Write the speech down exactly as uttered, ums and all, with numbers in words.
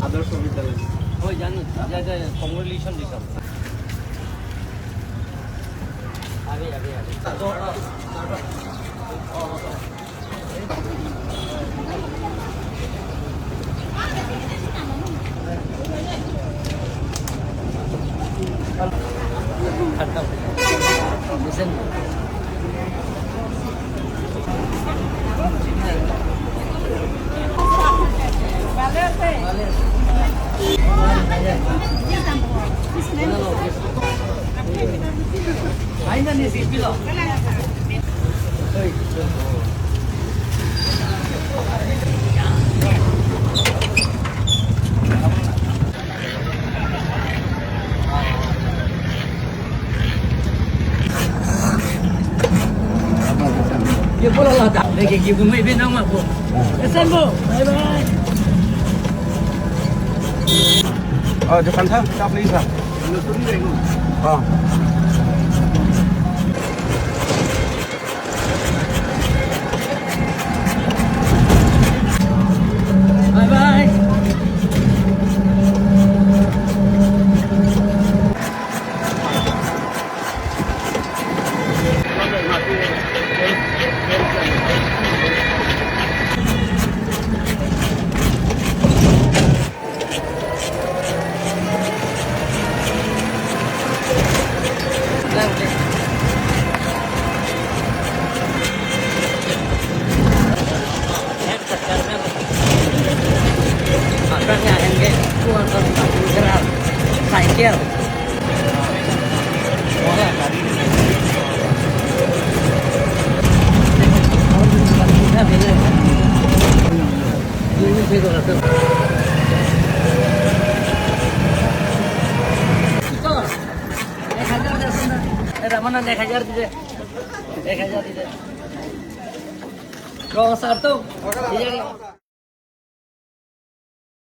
আদর্শ বিদ্যালয়। ওই জানি, যা, যা, কংগ্রেচুলেশন দিতাম। আগে, আগে, আগে। Ye bola la da. Lagi ki bumai bin nama po. Esen po. Bye bye. Oh, depan tha, kita beli sa. Oh. Bye bye. Cycle. এক হাজার দিছে না। এ, রামানন্দ এক হাজার দিছে। এক হাজার দিছে। Rong sartung.